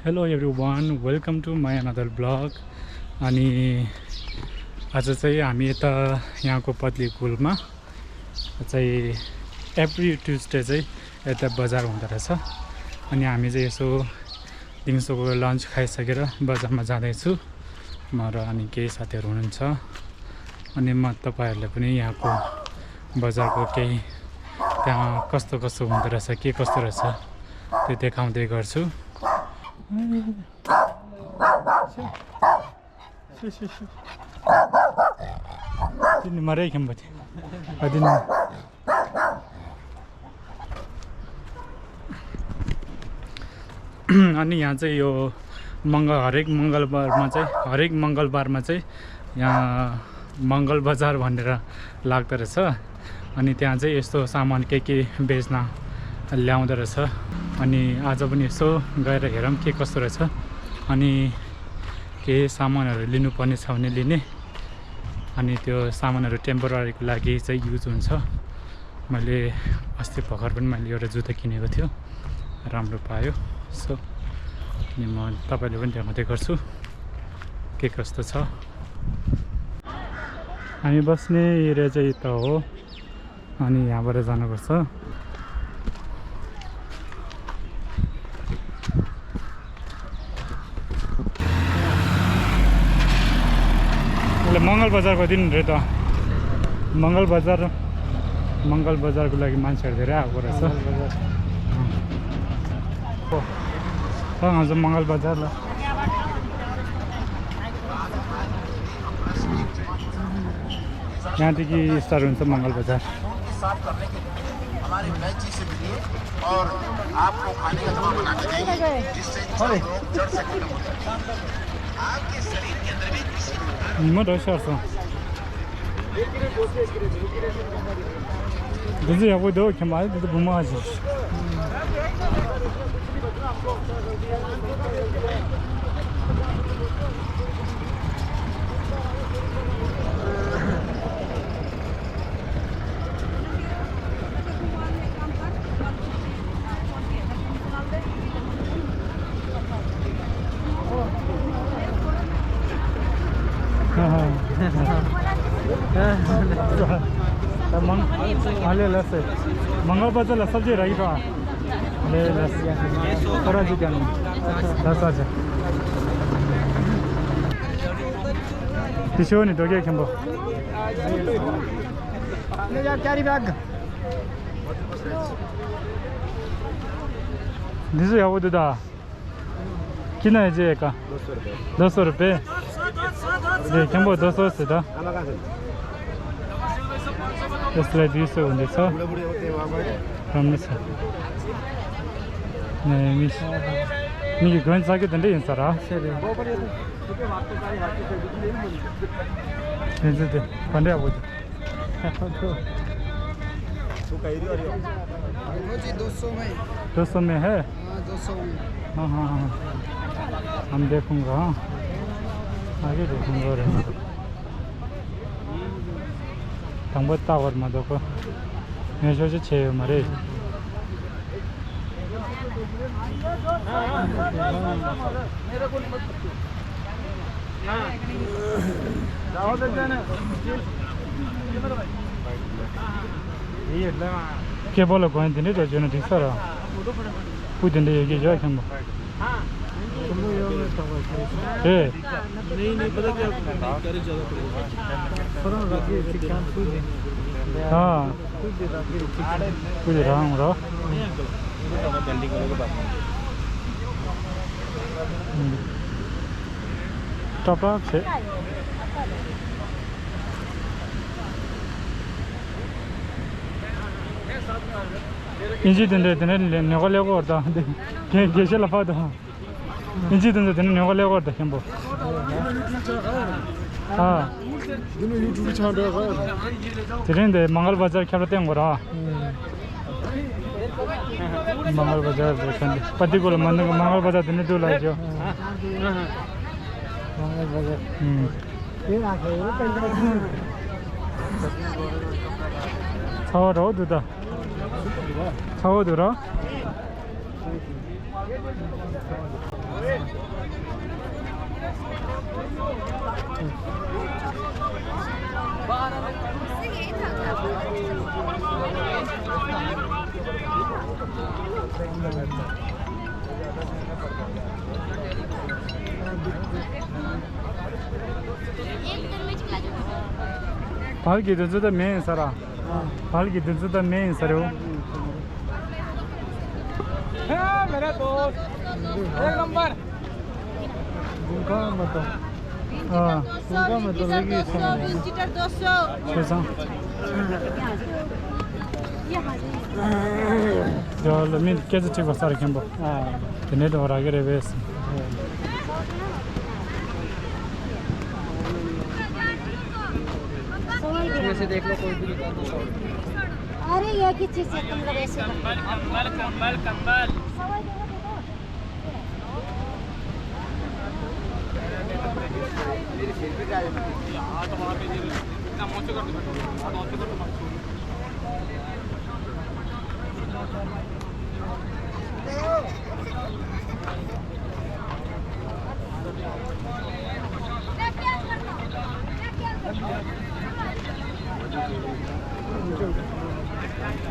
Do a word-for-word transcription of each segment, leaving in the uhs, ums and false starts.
Hello everyone, welcome to my another vlog. अनि आज चाहिँ हामी यता यहाँको पत्लीगुल्मा चाहिँ every Tuesday चाहिँ यता बजार हुँदो रहेछ। अनि हामी चाहिँ यसो दिउँसोको लन्च खाइसकेर बजारमा जाँदैछु, म र अनि केही साथीहरू हुनुहुन्छ। अनि म तपाईँहरूलाई पनि यहाँको बजारको केही, त्यहाँ कस्तो कस्तो हुँदो रहेछ, के कस्तो रहेछ, त्यो देखाउँदै गर्छु। तिनी मरे खेम्बो थियो। अदिन अनि यहाँ चाहिँ यो मङ्गल, हरेक मङ्गलबारमा चाहिँ, हरेक मङ्गलबारमा चाहिँ यहाँ मङ्गल बजार भनेर लाग्दो रहेछ। अनि त्यहाँ चाहिँ यस्तो सामान के के बेच्न ल्याउँदो रहेछ। अनि आज पनि यसो गएर हेरौँ के कस्तो रहेछ। अनि केही सामानहरू लिनुपर्ने छ भने लिने। अनि त्यो सामानहरू टेम्पोरेरीको लागि चाहिँ युज हुन्छ। मैले अस्ति भर्खर पनि मैले एउटा जुत्ता किनेको थियो, राम्रो पायो। सो अनि म तपाईँले पनि देखाउँदै गर्छु के कस्तो छ। हामी बस्ने एरिया चाहिँ यता हो। अनि यहाँबाट जानुपर्छ। अहिले मङ्गल बजारको दिन रहेछ। मङ्गल बजार, मङ्गल बजारको लागि मान्छेहरू धेरै आएको रहेछ। मङ्गल बजार। अँ। ल, आज मङ्गल बजार ल। यहाँदेखि स्टार्ट हुन्छ मङ्गल बजार। ཉི་མ་འདྲ་ཤར་སོང་། འདི་ཚོ་ཡག་པོ་འདུག་ཁྱེད་མ་འདི་ཚོ་བུ་མོ་ཨ་ཅེ། मंगल बाजार ला सब्जी राखी तो। ले ले। थोड़ा जी क्या नहीं। दस बजे। पिछो नहीं तो क्या खेम्बो। ले जा कैरी बैग। दिस या वो दुदा। किन है जे का? दो सौ रुपये। दो सौ रुपये। ये खेम्बो दो सौ से दा। आमा कहाँ छ? यसलाई दुई सौ हुँदैछ। बुढाबुढी अब त्यही हो, अब। राम्रो छ। ए, मिस। मिगी गन साके दण्डे हिँड्छ र? हिँड्छ त्यो। भन्दै अब त्यो। वो जी दो सौ में। दो सौ में है? हाँ, दो सौ में। हाँ, हाँ, हाँ। हम देखूंगा, हाँ। आगे देखूंगा रे। དང་པོ་ལྟ་བར་མ་དོགས་གོ། ངས་ཤོག་ཅིག་བྱས་ཡོད་མ་རེད། སྐད་པོ་ལ་གོ་ཡང་དེ་འདྲའི་འགྲོ་བྱོས་ན་འགྲིག་ས་ར། སྤུ་དེ་འདྲ་ཡོད་ཀྱི་ཡོད་མཁན་པོ། རེད། नहीं, नहीं, पता क्या, करी ज्यादा पड़ेगा। थोड़ा रख के चिकन फूड। हाँ। फूड दे रख के चिकन। फूड रहा हूँ, रहा। नहीं, अंकल। बिल्डिंग वालों के पास। हम्म। टपरा छे। इंजी दिन रे दिन रे ने को ले को दा। के के से लफा दा। ཨིན་ཇི་དེ་ཚོ་དེ་ནས་ཉོ་ག་ལེགས་པར་དང་ཞིམ་པོ། ཨ། འདི་ནི་ཡུ་ཊུབ་ཆང་འདྲ་ག་དེ་རིང་དེ་མང་གལ་བ་ཛར་ཁྱབ་ར་བསྟན་དགོས་ར། མང་གལ་བ་ཛར་རེད་ཁ་འདི་པ་ཏི་ཀུ་ལ་མ་འདུག་མང་གལ་བ་ཛར་དེ་ནས་འདུག་ལ་ཇོ། མང་གལ་བ་ཛར། ཨུམ། དེ་ལ་ཁེ་ཡོད་པས། ཚ་བ་རོ་འདུག་ད། ཚ་བ་འདུག་ར། བལ་གྱི་དུས་ཚོད་ད་མེད་ཡིན་ས་ར། བལ་གྱི་དུས་ཚོད་ད་མེད་ཡིན་ས་རེད། ཧེ། मेरा दोस्त एक नंबर। དགུན་ཁ་མ་གཏོགས། ཨ། དགུན་ཁ་མ་གཏོགས་ལོ་རྒྱུས་ཚང་མ་རེད། ཆོས་ཚང་། ཡ་ལ་མི་སྐད་ཆ་དྲིས་པ་སར་མཁན་པོ། ཨ། དེ་ནས་དུ་ར་གི་རེ་བས། अरे, ये की चीज है, तुम लोग ऐसे। कंबल, कंबल, कंबल।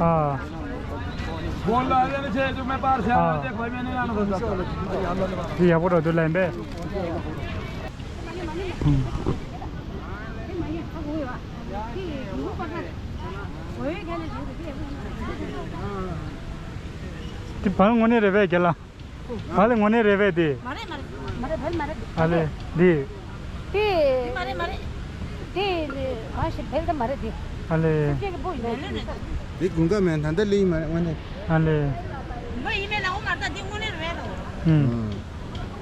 हाँ। बोल रहा है ना, छह, जो मैं बाहर से आया हूँ, हाँ। देख भाई, मैंने आना था। ये यहाँ पर तो लेंबे। हम्म। དེ་བར་དངོས་གནས་རེད་པས་རྒན་ལགས། བར་ལ་དངོས་གནས་རེད་པས་དེ། མ་རེད་མ་རེད། མ་རེད། བལ་མ་རེད། ཨ་ལེ། འདི། དེ། དེ་མ་རེད་མ་རེད། དེ། ཨ་ཞེ་བལ་ད་མ་རེད་དེ། ཨ་ལེ། སེམས་ཅན་གྱི་བུ་ཡིན་ནའི། འདི་དགུན་ཁ་མིན། ད་ལྟ་གླིང་མ་རེད་དངོས་གནས། ཨ་ལེ། འདི་ཡིན་ནའི་ལའོ་མ་རེད། ད་འདི་དངོས་གནས་རེད་རེད། ཨུམ།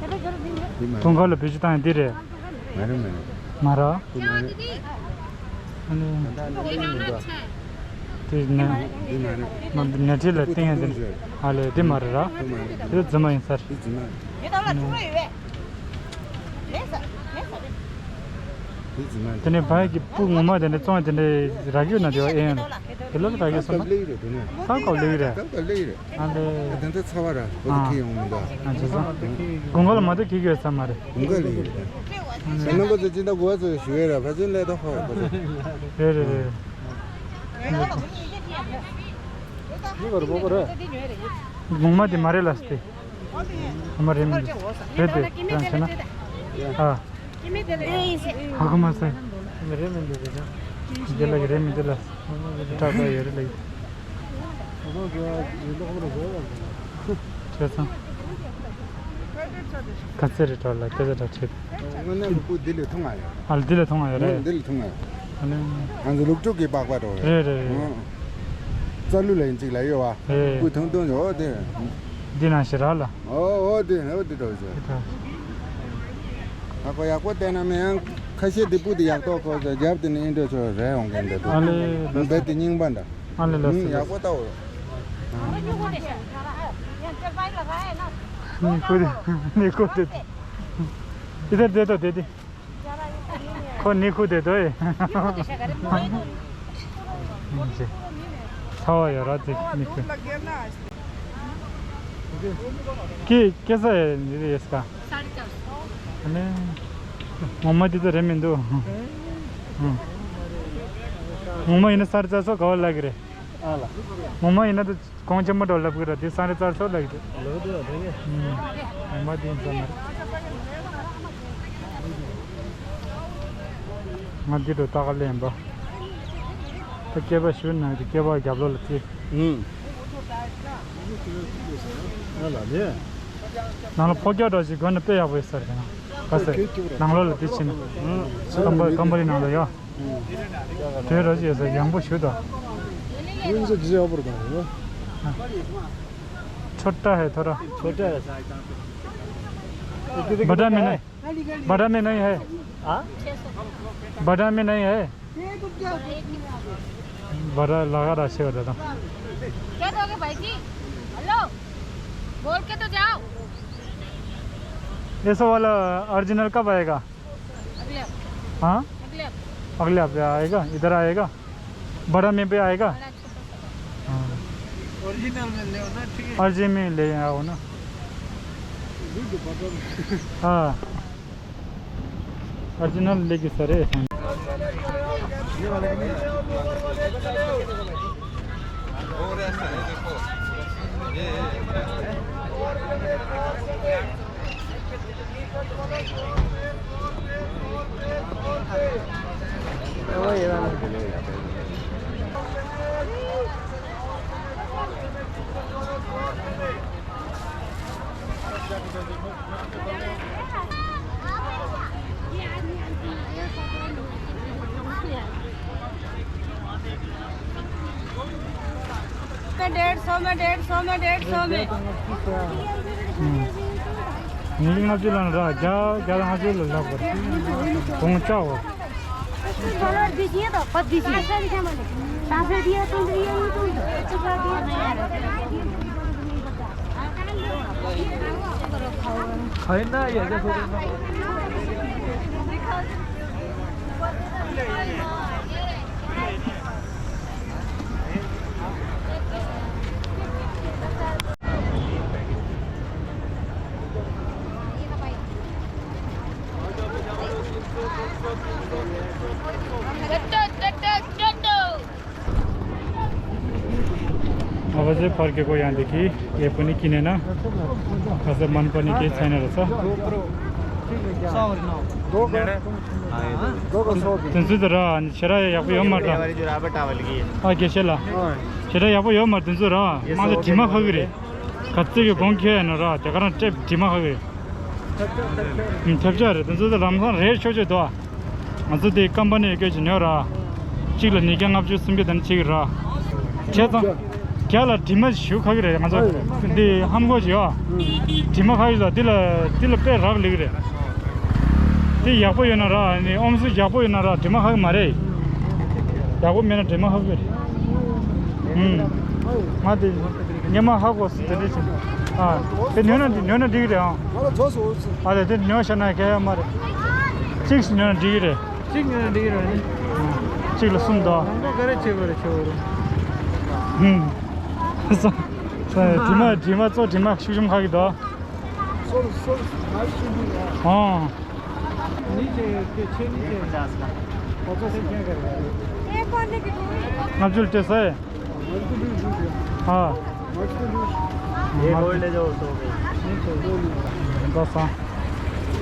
དེ་ལ་སྦྱོར་འདི་མ་རེད། དགུན་ཁ་ལ་བེད་སྤྱོད་བཏང་ཡ་འདི་རེད། མ་རེད་མ་རེད། མ་རེད། དེ་མ་རེད། ཨ་ནི། དེ་ནས། དེ་མ་རེད། མ་ནས་ཁྲི་ལ་བཏིང་ཡ་དེ། ཨ་ལེ་དེ་མ་རེད་ར། དེ་མ་རེད། དེ་རྫུན་མ་ཡིན་ས་རེད། དེ་རྫུན་མ་རེད། དེ་རྫུན་མ་རེད། དེ་ནས་བལ་གྱི་སྤུ་ངོ་མ་དེ་འདྲ་བཙོང་ཡ་དེ་འདྲ་རག་གི་ཡོད་ན་དེ་བ་ཨེ་ཡོང་། དེ་ལོ་ལ་རག་གི་ཡོད་ས་མ། སྐབས་ལེགས་རེད་དེ་ནས། ས་སྐབས་ལེགས་རེད། སྐབས་ལེགས་རེད། ཨ་ལེ། ད་ལྟ་ཚ་བ་ར་བོ་དེ་ཁྱེད་ཡོང་མི་འདུག་ཨ་ཅེ་ཚང་། དགུན་ཁ་ལ་མ་གཏོགས་ཁྱེད་ཀྱི་ཡོད་ས་མ་རེད། དགུན་ཁ་ལ་ཡོད་རེད། ཨ་ནི། རྣམ་པ་ཚོ་ཅི་འདྲ་གོ་བ་ཚོ་ཞུ་ཡས་ར་ཕ་ཚོའི་ལས་ཐོག་ཧོ་གོ་ཚོ། རེད་རེད་རེད། མི་བར་མོ་བར། ངོ་མ་དེ་མ་རེད་ལ་སྟེ། ངོ་མ་རེད་མི་འདུག་རེད་དེ་རང་བྱས་ན། ཨ། ཧ་གོ་མ་སོང་། རེད་མི་འདུག་རེད་ན། རྒྱལ་ལ་གི་རེད་མི་འདུག་ལ། ཏག་ཏག་ཡོད་རེད་ལ། ཁྱོད་ཚང་། ཁ་ཚེ་རེ་གྲོགས་ལ་སྐད་ཆ་འདྲ་དྲིས། དངོས་གནས་ཀྱི་སྤུ་འདི་ལས་ཐུང་བ་ཡོད། ཨ་ལ་འདི་ལས་ཐུང་བ་ཡོད་རེད། འདི་ལས་ཐུང་བ་ཡོད། ཨ་ནི། ང་ཚོ་ལུག་ཕྲུག་གི་པགས་པ་འདྲ་བོ་རེད། རེད་རེད་རེད། ཨང་། རྩ་ལུ་ལ་ཡིན་གཅིག་ལ་ཡོད་བ། རེད། སྤུ་ཐུང་ཐུང་ཡོད་དེ། འདི་ནང་བཞིན་ར་ལ། ཨོ་ཨོ་དེ་ཨོ་དེ་འདྲ་བོ་ཞིག་དེ་འདྲ། ཨ་ཁོ་ཡག་པོ་བལྟས་ན་མི་ཡང་ཁ་ཤས་དེ་སྤུ་དེ་ཡག་ཐོག་ཁོ་ཚོ་རྒྱབ་དེ་ནས་ཨེ་འདྲ་ཚོ་རེད་འོང་མཁན་འདུག་ཨ་ལེ། འདི་དེ་རྙིང་པ་འདྲ། ཨ་ལེ་ལགས་སོ། ཡག་པོ་ལྟ་འོ། ནི་ཁུ་དེ། ནི་ཁུ་དེ། དེ་དེ་དེ་དེ་དེ། ཁོ་ནི་ཁུ་དེ་དོ་ཨེ། ཚ་བ་ཡོད་ར་དེ་ནི་ཁུ། ཀི་ཀེ་ས་ཡེ་ནི་རེ་ཡེ་སི་ཀ། साढ़े चार सौ। ཨ་ནི། ངོ་མ་དེ་ཚོ་རེད་མི་འདུག་ངོ་མ་ཡིན་ན་ས་རི་རྩ་སོ་ག་བ་ལ་གི་རེད། ཨ་ལ། ངོ་མ་ཡིན་ན་དེ་གོང་ཆེན་པོ་འདྲ་ལབ་གི་རེད། དེ་ས་རི་རྩ་སོ་ལ་གི་རེད། ལོ་དེ་ལ་དེ་གི་ངོ་མ་དེ་ཡིན་ས་མ་རེད། ང་འདི་འགྲོ་ལྟ་ག་ལེན་པ། ད་སྐྱེས་པ་ཞུ་ན་དེ་སྐྱེས་པ་རྒྱབ་ལོགས་ལ་དེ། ཨུམ། ཨ་ལ་ལེ། ནང་ལ་ཕོ་རྒྱག་འདྲ་ཞིག་དགོན་ན་དཔེ་ཡག་པོ་ཡོད་ས་རེད་ན། ག་ས་ནང་ལོགས་ལ་དེ་ཕྱིན་ན། ཀམ་པ་ཀམ་པ་རི་ནང་ལ་ཡོད། དེ་འདྲ་ཞིག་ཡོད་ས་ཡག་པོ་ཞུ་དང་། ཡིན་ས་ཇི་ཡག་པོ་རེད་གང་ཡོད། छोटा है थोड़ा। छोटा है। बड़ा में नहीं। बड़ा में नहीं है। हाँ? बड़ा में नहीं है। बड़ा लगा रहा है दादा। क्या दोगे भाई जी? हेलो, बोल के तो जाओ। ऐसा वाला ओरिजिनल कब आएगा? अगले हफ्ते। हाँ? अगले हफ्ते। अगले हफ्ते आएगा, इधर आएगा, बड़ा में भी आएगा। बड़ा छोटा सा। हाँ। ओरिजिनल में ले आओ ना, ठीक है। ओरिजिनल में ले आओ ना। हाँ। ओरिजिनल लेके सर है। डेढ़ सौ में, डेढ़ सौ में, डेढ़ सौ में। हम्म। ཉིས་ལྔ་བཅུ་ལ་ར་བརྒྱ་བརྒྱ་དང་ལྔ་བཅུ་ལ་ལག་པར་གོང་བཅའ་འོ། आवाज़ पार्क को यहाँ देखिए, ये पनि किनेन। खास मन पनि केही छैन रहेछ। तुझु त र अनि छेरा या यो मत। आ गेसेला। छेरा या यो मत तुझु र। माजे ढिमा खगरे। कच्चे के गोंग के न र, तेकरा टेप ढिमा खगरे। ཐབས་ཆག་རེད། དེ་ཚོ་དེ་ལམ་སང་རེད་ཆོག་ཆོག་འདུག་ང་ཚོ་དེ་ཀམ་པ་ནི་སྐད་ཅིག་ཉོས་ར། གཅིག་ལ་ཉིས་བརྒྱ་ལྔ་བཅུ་སུམ་བརྒྱ་དང་གཅིག་ར། བྱས་ཙང་། བརྒྱ་ལ་དྲི་མ་ཞུ་ཁ་གི་རེད། ང་ཚོ་འདི་ཧམ་གོ་ཅིག་ཡོད། དྲི་མ་ཁ་གི་ལ་འདི་ལ་འདི་ལ་དཔེ་རག་ལེགས་རེད། འདི་ཡག་པོ་ཡོད་ན་ར་ནི་ཨོམ་སུ་ཡག་པོ་ཡོད་ན་ར་དྲི་མ་ཁ་གི་མ་རེད། ཡག་པོ་མེད་ན་དྲི་མ་ཁ་གི་རེད། ང་དེ་ཉི་མ་ཧ་གོ་སི་དེ་འདྲ་ཞིག་ཨ་དེ་ཉོས་ན་ཉོས་ན་འགྲིག་གི་རེད་ཨང་། ང་ལ་རྫོགས་སོང་། ཨ་ལས་དེ་ཉོ་ཤ་ན་གལ་ཡོད་མ་རེད། གཅིག་ཉོས་ན་འགྲིག་གི་རེད། གཅིག་ཉོས་ན་འགྲིག་གི་རེད། གཅིག་ལ་གསུམ་དོ། ང་ཚོ་ག་རེ་བྱེད་དགོས་རེད་ཆོ་རུ། ཧུམ། ས་ས་དྲི་མ་དྲི་མ་གཙོ་དྲི་མ་ཤུགས་ཆུང་ཁ་གི་དོ། ཨོ། ལྔ་བཅུ་ལ་སྤྲད་ས་ཡ། ཨ།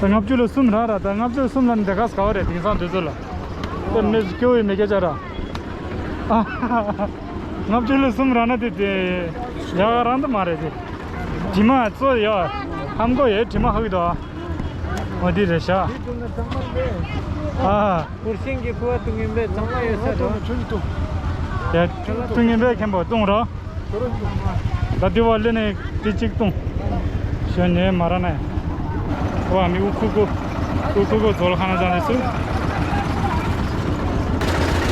ད་ལྔ་བཅུ་ལ་གསུམ་རང་ར། ད་ལྔ་བཅུ་ལ་གསུམ་ལ་འདི་ག་ས་ག་བ་རེད། དེང་སང་དུས་ཚོད་ལ། དེ་མི་སྐྱོ་བའི་མི་སྐད་ཆ་ར། ཨ། ལྔ་བཅུ་ལ་གསུམ་རང་ན་དེ་དེ་ཡག་རང་དུ་མ་རེད་དེ། དྲི་མ་གཙོ་ཡོད། ཧམ་གོ་ཡོད་དྲི་མ་ཧ་གི་དོ། འོ་དེ་རེད་ཤག་ཨ། ཧུར་ཤིང་གི་ཁུ་བ་བཏུང་ཡིན་པས་གཙང་མ་ཡོད་ས་རེད། ཡ། བཏུང་ཡིན་པས་མཁན་པོ་བཏུང་རོགས། ད་དེ་བ་ལེ་ནས་དེ་གཅིག་བཏུང་། ཞོན་ནས་མ་ར་ནས། བ་མི་འུ་ཁུ་གུ། འུ་ཁུ་གུ་ཛོལ་ཁ་ན་ཅང་ནས་སུ།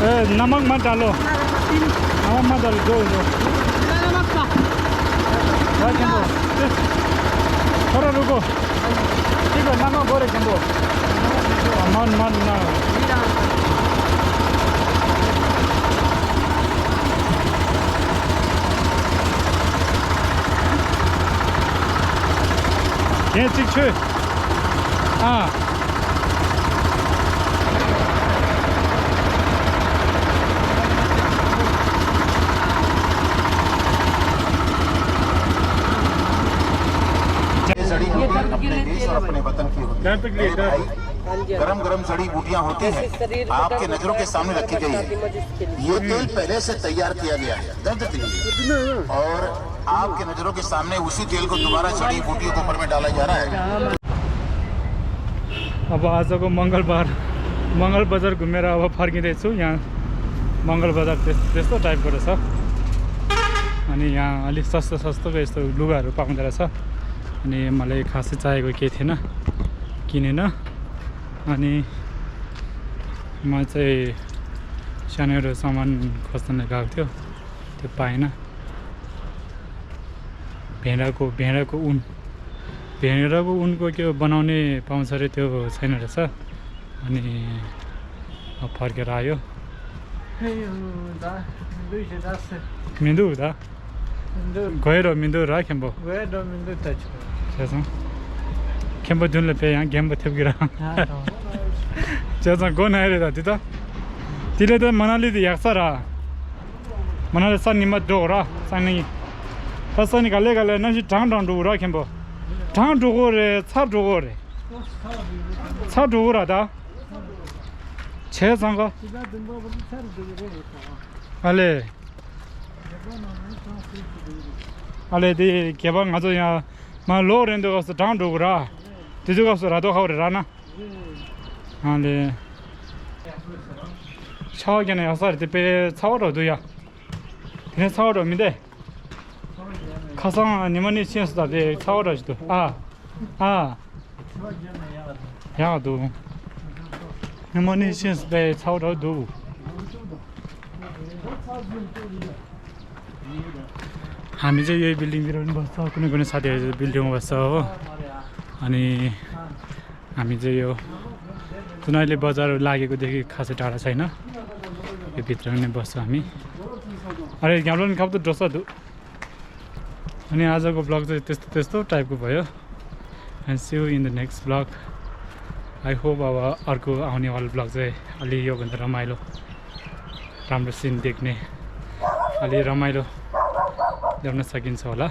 ཨེ་ན་མག་མ་ད་ལོ། ན་མག་མ་ད་ལོ་ཛོལ་ཛོལ། ད་ཁྱེད་ཚོ། ཁོ་ར་རུ་གོ། གཅིག་ལ་སྣ་མང་དགོས་རེད་ཆེན་པོ། མན་མན་ན། གན་གཅིག་ཆོས། ཨ། ये जड़ी बूटी अपने देश और अपने वतन की होती है। मेरे भाई, गरम गरम जड़ी बूटियां होती हैं, आपके नजरों के सामने रखी गई है। ये तेल पहले से तैयार किया गया है दर्द के लिए, और आपके नजरों के सामने उसी तेल को दोबारा जड़ी बूटियों के ऊपर में डाला जा रहा है। अब आजको मङ्गलबार, मङ्गल बजार घुमेर अब फर्किँदैछु। यहाँ मङ्गल बजार त्यस-, त्यस्तो टाइपको रहेछ। अनि यहाँ अलिक सस्तो सस्तोको यस्तो लुगाहरू पाउँदो रहेछ। अनि मलाई खासै चाहिएको केही थिएन, किनेन। अनि म चाहिँ सानो एउटा सामान खोज्न गएको थियो, त्यो पाइनँ। भेडाको, भेडाको उन, भेडाको उनको के बनाउने पाउँछ अरे, त्यो छैन रहेछ। अनि अब फर्केर आयो। ए, यो दा, दुई सय दस। मिन्दु दा। मिन्दु। गएर मिन्दु र खेम्बो। गएर मिन्दु त छ। छ छ। མཁན་པོ་མདུན་ལ་ཕེབས་ཡང་རྒན་པོ་ཐེབས་ཀྱི་ར། ཨ་ཨོ། བྱས་ཙང་སྒོ་ན་ཡ་རེད་ད་དེ་ད། དེ་ལས་ད་མ་ན་ལི་དེ་ཡག་ས་ར། མ་ན་ལི་ས་ཉི་མ་འགྲོ་ར་སང་ཉིན། ད་སང་ཉིན་ག་ལེ་ག་ལེ་གནམ་གཤིས་གྲང་གྲང་འགྲོ་གི་ར་མཁན་པོ། གྲང་འགྲོ་གི་རེད་ཚ་འགྲོ་གི་རེད། ཚ་འགྲོ་གི་ར་ད། བྱས་ཙང་ག་ཨ་ལེ། ཨ་ལེ་དེ་གད་པ་ང་ཚོ་ཡང་མ་ལོག་རན་འདུག་སྐབས་སུ་གྲང་འགྲོ་གི་ར། དེ་དུས་སྐབས་སུ་ར་ཏོ་ཁ་བ་རེ་ར་ན། ཨ་ལེ། ཆར་པ་བརྒྱབ་ན་ཡག་ས་རེད་དེ་དཔེ་ཚ་བ་འགྲོ་འདུག་ཡ། དེ་ནས་ཚ་བ་འགྲོ་མི་འདས། ཁ་སང་ཉི་མ་གཉིས་ཕྱིན་སོང་ད་དེ་ཚ་བ་འགྲོ་ཞིག་འདུག་ཨ། ཨ། ཡག་འདུག་ཉི་མ་གཉིས་ཕྱིན་སོང་དཔེ་ཚ་བ་འགྲོ་འདུག་ཨ་མི་ཚེ་ཡོད་བིལ་ཌིང་འདི་རུ་འབབ་ས་ཀུན་ནས་ཀུན་ནས་ས་དེ་བིལ་ཌིང་འབབ་ས། ཨ་ནི། ཨ་མི་ཚེ་ཡོད། དུ་ན་ལི་བ་ཛར་ལ་གི་ཀུ་དེ་གི་ཁ་སེ་ཏྲ་ར་ས་ཡིན་ན། ཡོད་བིལ་ཌིང་ནས་འབབ་ས་མི། ཨ་རེ་རྒྱབ་ལོན་ཁབ་ཏུ་འགྲོ་ས་འདུག་ཨ་ནི་ཨ་ཟ་གོ་བི་ལོག་ཙེ་ཏེས་ཏེས་ཏོ་ཊའིབ་གོ་བ་ཡོད། And see you in the next vlog. I hope our अर्को आउने वाला भ्लग चाहिँ अलि योभन्दा रमाइलो, राम्रो सिन देख्ने, अलि रमाइलो देख्न सकिन्छ होला।